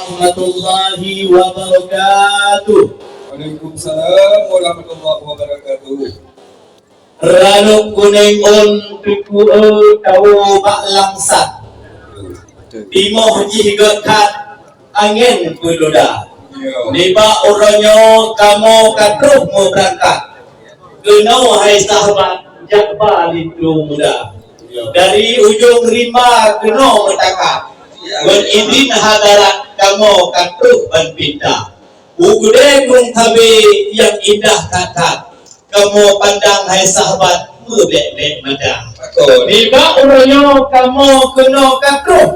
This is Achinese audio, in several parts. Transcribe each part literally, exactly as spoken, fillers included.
Warahmatullahi wabarakatuh. Waalaikumsalam warahmatullahi wabarakatuh. Ranub kunéng ôn, Teungku eu, tawoe bak langsat. Timoh jih gét that, angén peuluda. Nibak uroe nyoe kamoe ka troh meubeurangkat. Keunoe hai sahabat, jak ba linto muda. Dari ujong rimba keunoe meutakat. Ngon idhin hadarat kamoe ka troh ban pinta. U keudée krueng Thabé nyang indah that-that. Kamoe pandang hai sahabat meubék-bék mata. Betul. Nibak uroe nyoe kamoe keunoe ka troh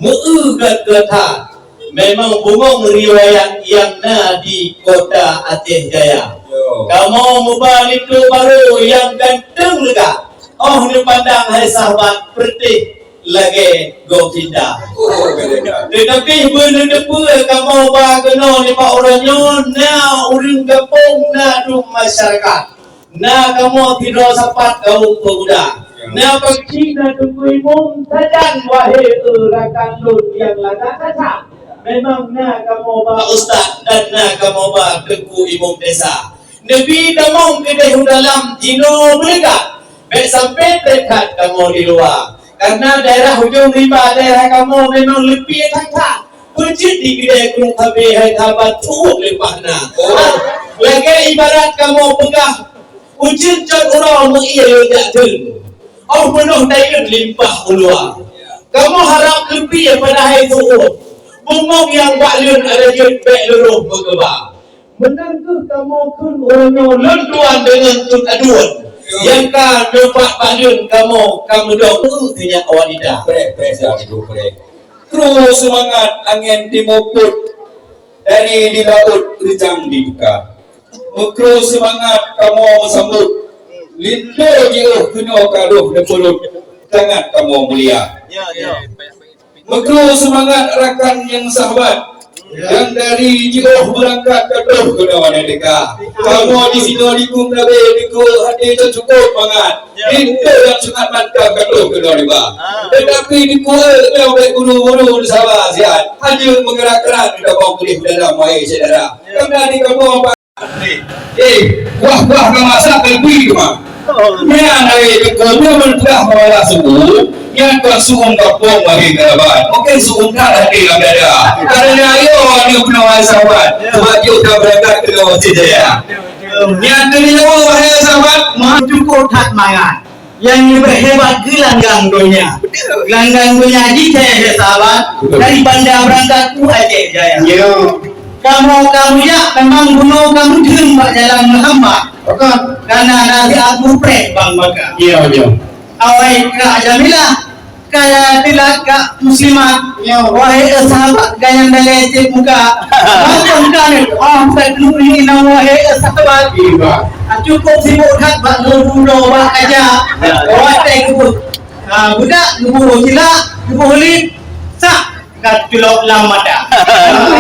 meu-eu gét that. Memang bungong riwayat nyang na di kota Aceh Jaya. Yo. Kamoe muba linto barô nyang ganteng leugah. Óh neupandang hai sahabat, peureutih lagée gob cinta. Oh, beda. Teutapi beuneuteupeu kamoe ba keunoe nibak uroe nyoe na ureuëng gampông, na dum masyarakat. Na kamoe sidroe sapat kaum peumuda. Ya. Na pakcik, na teungku imum, sajan wahé eu rakan lôn nyang lagak kacak. Memang na kamoe ba ustaz dan na kamoe ba teungku imum desa. Neubi tamong keudeh u dalam jinoe meuleugah. Bék sampoe trép that kamoe di luwa. Karena daerah ujong rimba daerah kamoe memang leupie that-that. Peue jeuet di keudée krueng Thabé hai sahabat tuwoe leupah na. Oh. Lagée ibarat kamoe peugah, ujeuen cot uroe meu-ie jak theun. Óh peunoh dayeuet limpah u luwa. Kamoe harab leupie padahai tuwoe. Bungong nyang bak leuen ada jeuet bék lurôh meukeuba. Meunan kheueh kamoe kheun uroe nyoe lôn tuan deungon tut aduen. Nyang ka neupat bak leuen kamoe ka meudong, uh, sinyak wanita. Preh, preh, siap, Ibu, preh. Kru seumangat angén timu peuet, dari di laôt reujang dibuka. Meukru seumangat kamoe meusambot, linto jiôh keunoe ka dôh neupeulut, sangat kamoe mulia. Ya, ya. Meukru seumangat rakan nyang sahabat, nyang dari jiôh beurangkat ka dôh keunoe neuteuka. Kamoe disinoe di Krueng Thabé dikeue até cukôp mangat. Linto nyang sangat mantap ka dôh keunoe neuba. Teutapi dikeue nyang bék buru-buru, saba siat. Hanjeuet meugerak-gerak, tabang puléh dalam, wahé syedara. Karena di kamoe Eh, kuah-kuah ka masak ka bui teuma. Nyan hai teungku, nyoe meutuah mawala suku, nyan kon su'um gampông bagi kerabat. Mungkin su'um that hati lam dada. Karena ayo ni peunoh hai sahabat, sebab jeuet ka beurangkat keunoe Aceh Jaya. Nyan keuneuk wahai sahabat, meucukôp that mangat. Nyang leubeh hebat geuh langgang donya. Betul. Langgang donya jih, hai sahabat, betul, dari Banda beurangkat u Aceh Jaya. Ya. Kamoe ka meujak memang bunoe ka meudeun bak jalan meuhambat. Betul. Karena nasihat mupreh bang baka. Ya, ya. Awai kak Jamilah, kaya tilat kak Muslimat. Ya. Wahai sahabat, gayang dalai cit muka. Macam kan, oh, saya dulu ini nama wahai sahabat. Iya. Ah, cukup sibuk that bak ngeuburo bak aja. Ya. Watèe geubeuet, ah, budak geuburo cilak, geubeuet lip, sak ka culok lam mata.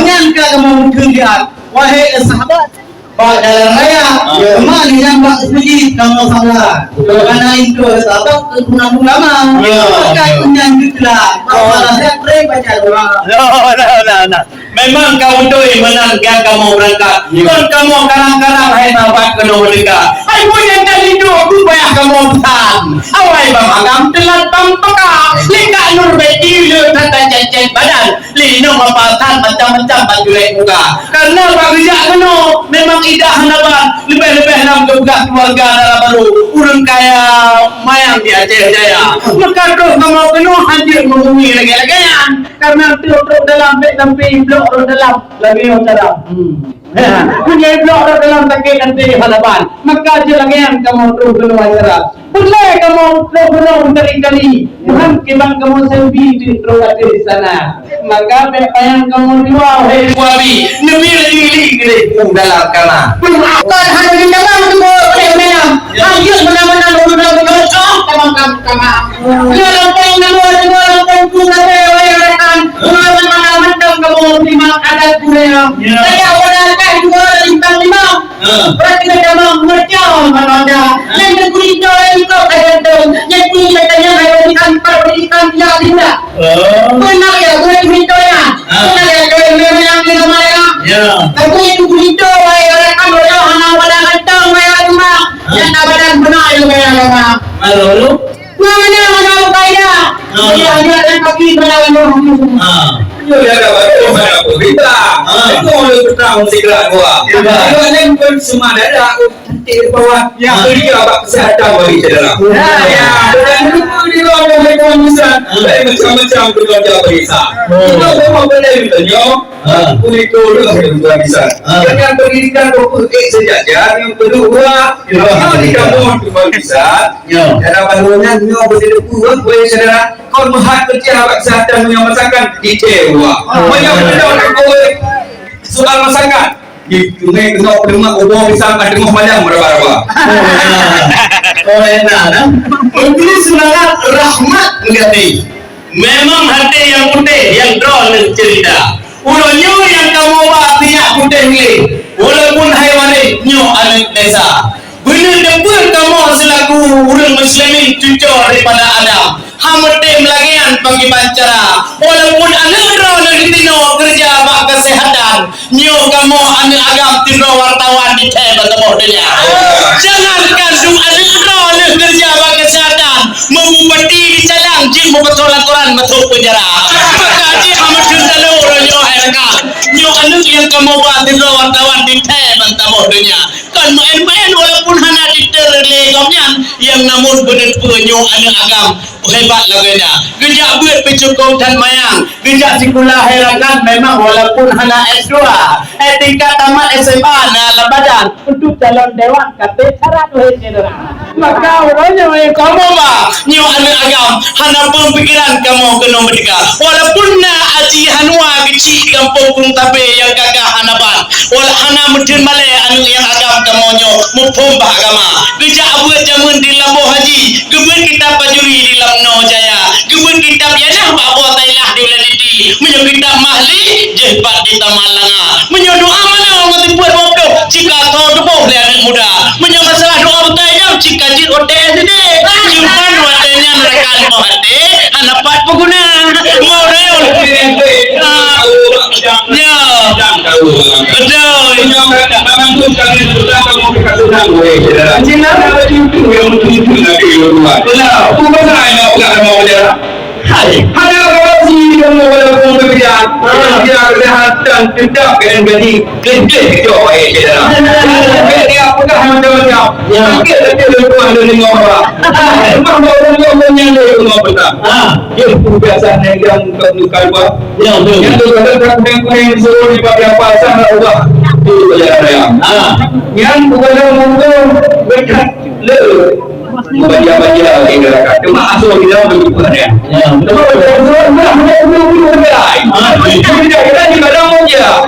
Nyan ka kamoe meukeun jiat, wahai sahabat, bak jalan raya, ya, teuma nyan bak seuji kamoe salah. Betul. Karena itu sahabat teupeue ulama. Ya. Maka nyan geutelah, bak malah siat pré baca doa. Nah, nah, nah, nah. Memang ka beutôi meunan nyang kamoe beurangkat. Ya. Kon kamoe karang-karang hai sahabat keunoe meuteuka. Hai buet nyang ka linto, aku payah kamoe peusan. Awai bang agam teulat bang peka. Lé kak Nur Beti le that cék-cék badan. Lé inong apa that macam-macam ban jurek muka. Karena bak geujak keunoe memang idah hana ban. Leubeh-leubeh lam geupeugah keuluwarga dara barô. Ureueng kaya mayang di Aceh Jaya. Meuka troh kamoe keunoe hanjeuet meumui lagèe-lagèe nyan. Karena trok-trok dalam bèk sampai blok rot dalam lagèe nyoe cara. Hmm. Punya blok rot dalam sakét nanti hadapan. Maka jeuet lagèe nyan kamoe troh keunoe acara. Peureulèe kamoe troh keunoe meutari-tari. Tuhan kiban kamoe seubi di troh ateueh sana. Maka bèk payah kamoe dua, wahai Nabi. Nabi lagi-lagi geude u dalam kama. Kon hana di dalam tu, boleh dalam. Ya. Hanjeuet meunan-meunan ureueng dalam, oh, tamam, tamam, tamam. Lôn lampôh nanggroe, lôn lampôh ku kata wayang rakan. Lôn mana mantong kamoe terima adat budaya. Ya. Saya orang akan dua lintang lima. Ha. Berarti kita mau mengerjakan mana ada. Ha. Yang terkulit itu yang kau kaya tu. Yang kulit katanya ada di kantor pendidikan tidak, tidak. Oh. Benar ya, gue cerita ya. Ha. Benar ya, gue Ya. Tapi itu cerita, wahai rakan, hana badan ganteng, wahai agama. Ha? Nyang na badan beuna, ya, wahai agama. Lalu? Mana, mana, mana berfaedah? Ha. Dia hanya dan kaki mana, mana. Ha. Itu dia dah baru pada berita. Ha. Itu orang petang segera dua. Ya. Dia ni pun semua dah ada. Cantik di bawah. Ya. Bagi abak kesihatan bagi saudara. Ya. Ya. Dan itu di luar dari kawasan. Ha. Dari macam-macam keluarga barisan. Oh. Kita semua boleh ditanya. Ha. Kulit tu lah yang tuan bisa. Ha. Dengan pendidikan fokus eh sejajar yang perlu dua. Ya. Kalau di kampung tuan bisa. Ya. Dalam bangunan nyoh betul-betul boleh saudara. Kau melihat kerja abak kesihatan menyamasakan di Dewa. Ha. Banyak benda nak kau soal masakan. Di sungai kena penemak ubah pisang kat tengah padang beraba-raba. Oh, enak, nah. Memberi semangat rahmat negeri. Memang hati yang putih yang droe cerita. Uroe nyoe nyang kamoe ba minyak putih lé, walaupun hai waréh nyoe aneuk desa. Beuneuteupeu kamoe seulaku ureuëng muslimin cucoe daripada Adam. Hana meutem lagée nyan pakriban cara. Walaupun aneuk droeneuh jitinoe keureuja bak keuseuhatan, nyoe kamoe aneuk agam sidroe wartawan di thée bantaboh donya. Jangankan su aneuk droeneuh keureuja bak keuseuhatan, meubupati di Calang jeuet meupasoe laporan masôk peunjara. Maka jih hana meuteun lalu uroe nyoe hai rakan. Nyoe aneuk nyang kamoe ba sidroe wartawan di thée bantaboh donya. Kon maén-maén walaupun hana diteureu lé gobnyan, nyang namun beuneuteupeu nyoe aneuk agam hebat lagée nyan. Geujak beuet peucukong that manyang, geujak sikula hai rakan memang walaupun hana S dua, eh, tingkat tamat S M A na lam badan untuk calon dewan kate syarat wahai syedara. Maka uroe nyoe kamoe ba nyoe aneuk agam hana peupikiran kamoe keunoe meudeka. Walaupun na aji hanua geuchik di gampông Krueng Tabe nyang gagah hana ban, Wala hana meuteun malée aneuk nyang agam kamoe nyoe muphom bak agama. Geujak beuet jameun di Laboh Haji, geubeuet kitab Bajuri di Lamno Jaya, geubeuet kitab Yadah bak Boh Thailand di Ulaniti. Meunyoe kitab Mahli, jeuet pat di Taman Langa. Meunyoe doa manoe ngon sifeuet dua ploh, cit ka tho tuboh lé aneuk muda. Meunyoe masalah doa beutai nyan, cit ka jeuet watée sideh. Cuman watée nyan rakan boh até, hana pat peuguna. Moral. Ah. Ya. Betul. Hai. Hana korupsi di kamoe walaupun beubeda. Beubeda keudahan dan tetap keunan gaji. Keudeh keu cok, eh, syedara. Dia peugah macam-macam. Ya. Sakét hati lôn tuan lôn deungoe, Pak. Memang bak ureueng nyoe nyan lé deungoe peugah. Ha. Dia pun biasa negang keu muka dua. Ya, betul. Yang tu kata tak kuning-kuning suruh di bawah pasang nak ubah. Itu jalan raya. Ha. Yang bukan muka berkat le. Baja-baja lagi gerakan. Cuma asuh di dalam bentuk peran. Ya, betul. Betul, betul, betul, betul, betul. Ah, betul. Kita, kita di badan pun je. Ah.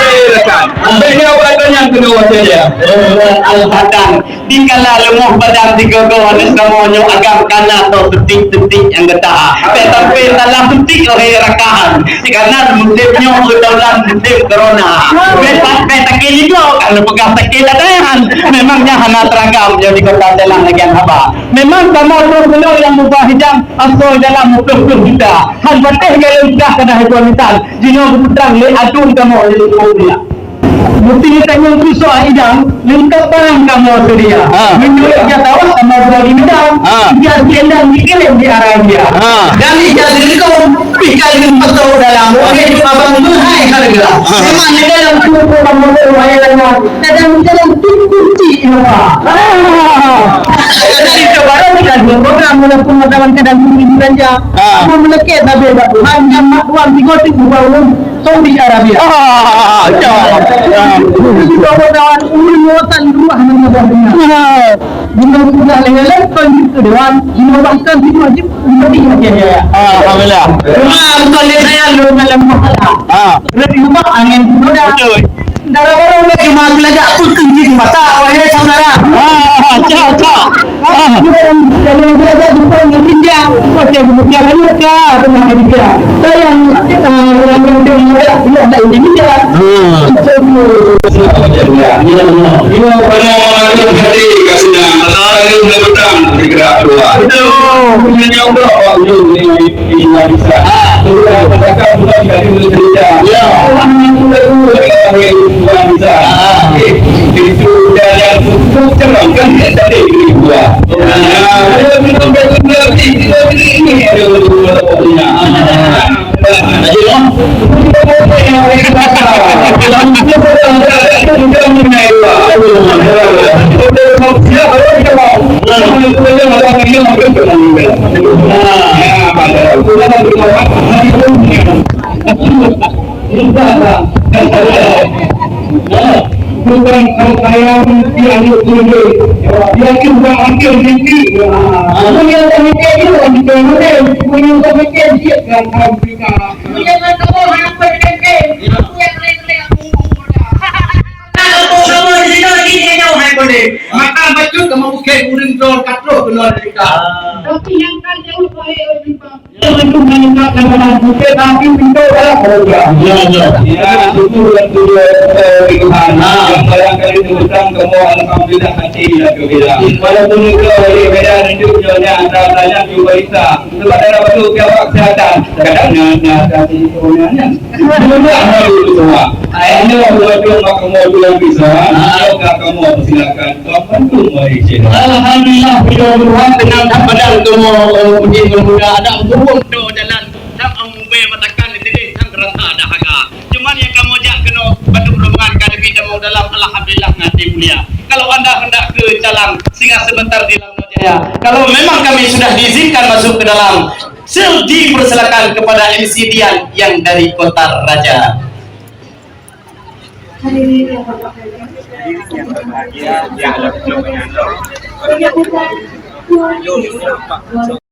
Saya rakan. Ah. Saya awak tanya kena wajar ya. Oh, Al-Fatah. Dikala leumoh badan digogo aneuk kamoe nyoe agam kana atau tetik-tetik nyang geuta. Tetapi salah tetik oh rakan. Karena musim nyoe keudaulan musim corona. Bèk, bèk sakét jigoe, kalau peugah sakét ladaihan. Memangnya hana teuragam nyoe di Kota Jalan lagèe haba. Memang kamoe troh keunoe nyang mubah hidang asoe dalam muplôh-plôh juta. Han patéh galeng dah kana hidang lisan. Jinoe geupeutrang lé aduen kamoe lé Ibu Mulia. Meuti tanyong tusoe idang, leungkab barang kamoe seudia. Ha. Meunyoe ijazah awak kamoe bagi meudang. Ha. Ijazah endang dikirim di Arabia. Ha. Dan ijazah leukom pih ka lheueh meutoh dalam, wahé abang meuhai hareuga. Ha. Memang di dalam tubuh kamoe wahé lanyang, kadang-kadang tubuh cik lupa. Ha. Kadang itu baru kita dua program, walaupun mata wan kadang tubuh belanja. Ha. Kamoe meuleuké sabe bak Tuhan, nyang mak tuan tiga tu buka ulun. Saudi Arabia. Ah, ya. Itu juga kawan ulun muatan ruah nang saboh dunia. Ah. Bukan pernah lewat konjuk ke dewan, lima bahkan situ wajib menjadi hadiah. Ah, alhamdulillah. Rumah bukan lewat saya, lewat malam masalah. Ah. Lewat rumah angin muda. Betul. Dara barang lagi mah gelagak pun tinggi di mata, wahai saudara. Ah, cak, cak. Ah. Kalau gelagak jumpa dengan India, macam bukan Amerika, bukan India. Sayang, ah, orang yang dia muda, dia tak Indonesia. Hmm. Ini orang yang hati kasih dah, masalah dia dah petang, bergerak keluar. Betul. Punya nyawa, waktu ni. Indonesia. Ah, bukan katakan bukan dari Indonesia. Ya. Orang yang muda dulu, Tuan Musa. Ah. Okey. Itu dah yang cukup cerah kan, dia tak ada dua. Ah. Ada minum, ada minum, ada minum, ada minum, ada minum, ada minum. Ah. Ada minum. Kita boleh yang ada kata. Dalam kita boleh ada, ada minum, ada minum. Ah. Ya, pada aku dalam rumah. Bukan percaya di anak tunjuk. Dia cuma ambil mimpi. Apa yang tak mimpi itu orang kita ambil. Punya tak mimpi dia kan kita. Punya tak tahu apa dia mimpi. Aku yang lain-lain aku. Kalau kamu di sini lagi dia jauh hai boleh. Maka bacut kamu bukan urang dor katro keluar dari kita. Tapi yang kan jauh baik. Jangan cuma ingat nama bukit, tapi pintu adalah surga. Ya, ya. Ya, syukur dan puja kepada Tuhan. Ha. Yang barangkali terutang kamu, alhamdulillah, hati yang gembira. Walaupun engkau dari Medan, hidup nyonya antara banyak jumpa kita. Sebab dalam waktu kiamat kesehatan, kadang nyan, nyan, nyan, nyan. Mudah hari itu semua. Ayahnya waktu waktu mak kamu tu yang bisa, ha. Kalau kamu persilakan, kamu bantu mari cina. Alhamdulillah, puji Tuhan, tenang tak badan kamu, eh, puji muda, ada hukum tu jalan, tak mau mubé matakan, jadi sang rasa ada harga. Cuman yang kamu jak kena bantu rombongan kami dan mau dalam, alhamdulillah, nanti mulia. Kalau anda hendak ke dalam, singgah sebentar di dalam jaya. Kalau memang kami sudah diizinkan masuk ke dalam, Sel dipersilakan kepada M C Dian yang dari Kota Raja. Hadirin yang berbahagia,